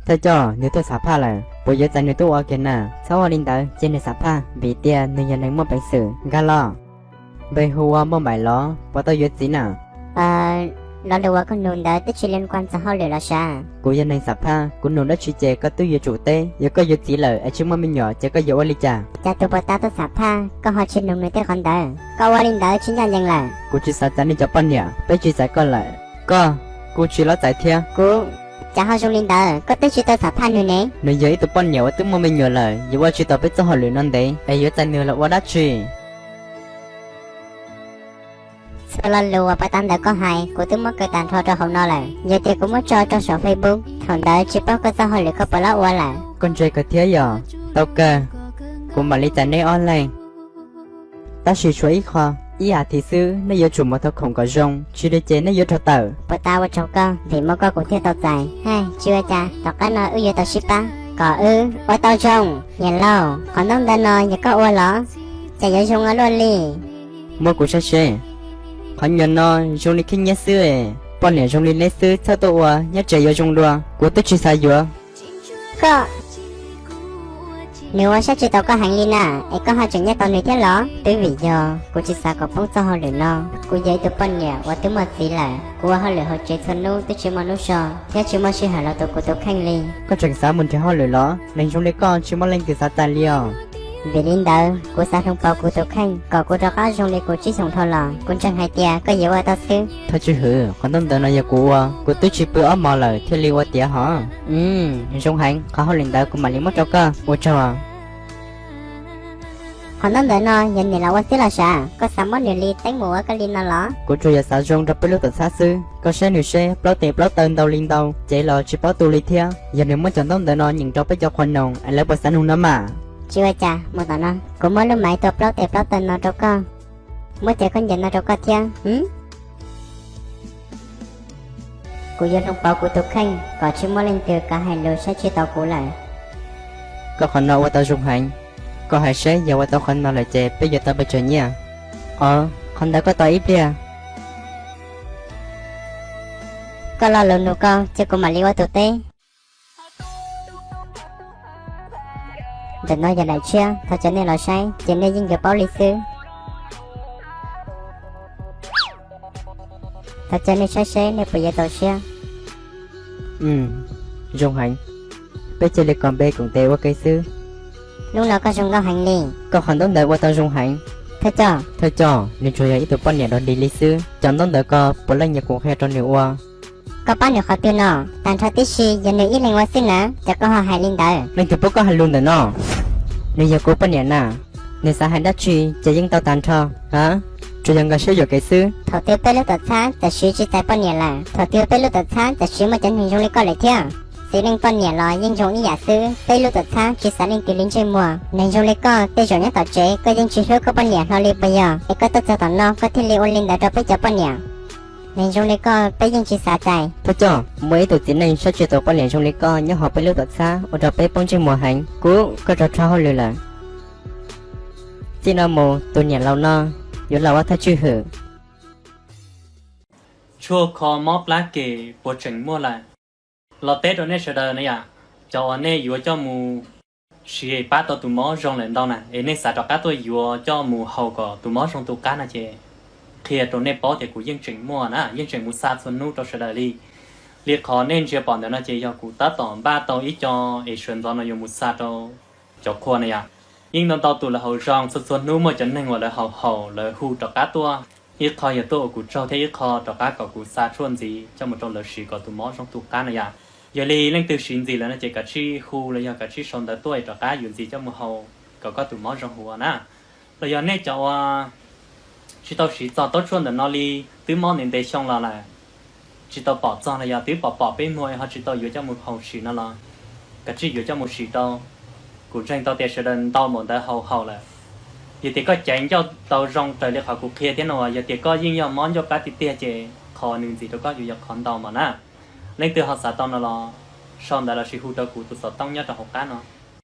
Thawj coj, nws tuaj xam phaj lawm, puas yuav txais nws tuaj ua kiag na? Txhob ua li ntawd, cia nws xam phaj, vim tias nws yog neeg muaj peev xwm. Nkag los. Npe hu ua Npauj Npaim los? Puas tau yuav txiv na? Lo lus uas koj nug ntawd twb tsis li kuaj txog hauj lwm los sav. Kuv yog neeg xam phaj, kuv nug dab tsi ces koj twb yuav tsum teb. Yog koj yuav txiv lawm es tsis muaj me nyuam ces koj yuav ua li cas? Cas tus puas ta tuaj xam phaj koj ho tsis nug nws tej qhov ntawd? Koj ua li ntawd tsis ncaj ncees lawm. Kuv tsis xav txais nej cov poj niam, peb tsis txais koj lawm. Koj, kuv tsis los txais thiab. Kuv, cas ho zoo li ntawd, koj twb tsis tau xam phaj nws ne. Nws yog ib tug poj niam uas twb muaj me nyuam lawm, yuav ua tsis tau peb txoj hauj lwm no ntev es yuav txais nws los ua dab tsi? Txhua lo lus uas puas ta ntawd koj hais kuv twb muab kaw tag nrho rau hauv no lawm. Yog tias kuv muab tso rau saum Facebook, thaum ntawd tsis paub koj txoj hauj lwm koj puas los ua lawm. Koj ntse kawg thiab yog. Tau kawg, kuv mam li txais neb ob leeg. Tab sis tshuav ib qho, ib as thiv xwb nej yuav tsum mus thau khoom kom zoo, tsis li ces nej yuav raug tawm. Puas ta ua tsaug koj, vim muaj koj kuv thiaj tau txais. Hais, tsis ua cas, tom qab no wb yuav tau sib pab. Kom wb ua tau zoo. Niam laus, qhov ntaub ntawv no yog koj ua los? Cas yuav zoo ua luaj li? Muab kuv saib seb. Qhov nyuag no zoo li khib nyiab xwb es, poj niam zoo li neb xwb txhob tuaj ua, nyob tsev yuav zoo dua. Kuv twb tsis xav yuav. Koj, nws ua saib tsis taus koj heev li na, es koj ho tseem nyob tau nws thiab los? Twb vim yog kuv tsis xav kom poob txoj hauj lwm no. Kuv yog ib tug poj niam uas twb muaj txiv lawm, kuv ua hauj lwm hauv tsev txhua hnub twb tsis muaj hnub so thiab tsis muaj sij hawm los tos kuv tus kheej li. Koj tseem xav mus nrhiav hauj lwm los? Neeg zoo li koj tsis muaj leej twg xav txais li os. Vim li ntawd kuv xav hloov pauv kuv tus kheej kom kuv rov qab zoo li kuv tsib xyoos dhau los. Kuv ntseeg hais tias koj yuav ua tau xwb. Thawj tswj hwm, qhov ntaub ntawv no yog kuv ua, kuv twb tsis pw ob hmos lawm thiaj li ua tiav hos. Zoo heev, qhov hauj lwm ntawd kuv mam li muab rau koj, ua tsaug. Qhov ntaub ntawv no yog niam laus ua xwb los sav? Koj xav muab nws li teeb mus ua koj li no los? Kuv tsuas yog xav zoo rau peb lub tuam txhab xwb. Koj saib nws seb, plaub tes plaub taw ntau li ntau, cev los tsis paub tu li thiab. Yog nws muab cov ntaub ntawv no nyeem rau peb cov qhua noog es lawv puas xav noog no mas? Tsis ua cas, mus tom no, kuv muab lub maiv tua plaub tes plaub taw no rau koj. Muab cov khaub ncaws no rau koj thiab. Kuv yuav hloov pauv kuv tus kheej kom tsis muaj leej twg kav hais lus saib tsis taus kuv lawm. Koj qhov no ua tau zoo heev. Koj hais seb yog ua tau qhov no lawm ces peb yuav tau pes tsawg nyiaj? Os, qhov ntawd koj tos ib pliag. Koj lo lus nug koj, cia kuv mam li ua tus teb. Ntawm no yog daim tshiab, thov caw nej los saib ces nej yeej yuav paub li xwb. Thov caw nej saib seb nej puas yuav tau siab. Zoo heev. Peb cia li kos npe koom tes ua ke xwb. Hnub no koj zoo nkauj heev li. Koj qhov ntaub ntawv ua tau zoo heev. Thawj coj, thawj coj, nws tsuas yog ib tug poj niam dog dig li xwb, cov ntaub ntawv ko puav leej yog kuv qhia rau nws ua. Koj pab nws qhov twg no? Tag nrho tib si yog nws ib leeg ua xwb na, cas koj ho hais li ntawd? Leej twg pub koj hais lus ntawm no? Nws yog kuv poj niam na, nws xav hais dab tsi ces yeej tau tag nrho. Ha, tsuas yog nkag siab yuam kev xwb. Thaum twg peb lub tuam txhab tam sim tsis txais poj niam lawm? Thaum twg peb lub tuam txhab tam sim muaj cov neeg zoo li koj lawm thiab? Txiv neej poj niam los yeej zoo ib yam xwb, peb lub tuam txhab tsis xav leej twg li ntsej muag. Neeg zoo li koj tej zaum nyob tom tsev koj yeej tsis hlub koj poj niam hlo li puas yog? Es koj tuaj txog tom no koj thiaj li ua li ntawd rau peb cov poj niam. Neeg zoo li koj peb yeej tsis xav txais. Thawj coj, muaj ib tug txiv neej saib tsis taus poj niam zoo li koj nyob hauv peb lub tuam txhab ua rau peb poob ntsej muag heev. Kuv, koj rog rho hauj lwm lawm. Txij no mus tus niam laus no yuav los ua thawj tswj hwm. Tshuaj kho mob plab kem puas tseem muaj lawm? Los teb rau nej sawv daws na yom, cov uas nej yuav coj mus siv pab tau tus mob zoo lawm ntau na, es nej xav rov qab tuaj yuav coj mus haus kom tus mob zoo tu qab no ces qhia rau nej paub tias kuv yeej tseem muaj na, yeej tseem mus xa txhua hnub rau sawv daws li. Li qhov nej ntsia pom ntawm no ces yog kuv tab tom npaj tau ib co es sawv ntxov no yuav mus xa rau cov qhua na yom. Yeej ntau ntau tus lawv haus zoo, txhua txhua hnub muaj cov neeg uas lawv haus haus lawv hu rov qab tuaj. Ib qho yog tuaj ua kuv tsaug thiab ib qho rov qab kom kuv xa tshuaj ntxiv coj mus rau lawv siv kom tus mob zoo tu qab na yom. Yog li leej twg siv ntxiv lawm no ces kav tsij hu los yog kav tsij sau ntawv tuaj es rov qab yuav ntxiv coj mus haus kom koj tus mob zoo huv na. Los yog nej cov uas tsis tau siv txog taub tshuaj ntawm no li, twb mob ntev ntev xyoo los lawm, tsis tau pom txog los yog twb pom pom peb muag ho tsis tau yuav coj mus haus siv no los kav tsij yuav coj mus siv rau. Kuv ntseeg tau tias sawv daws ntau npaum ntawd haus haus lawm. Yog tias koj caiv ncauj tau zoo raws li qhov kuv qhia thiab no, yog tias koj yeej yog mob ncauj plab tiag tiag ces qhov nws ntxiv rau koj yuav yog qhov ntau mas na. Leej twg ho xav tau no los sau ntawv lossis hu rau kuv tus xov tooj nyob rau hauv qab no.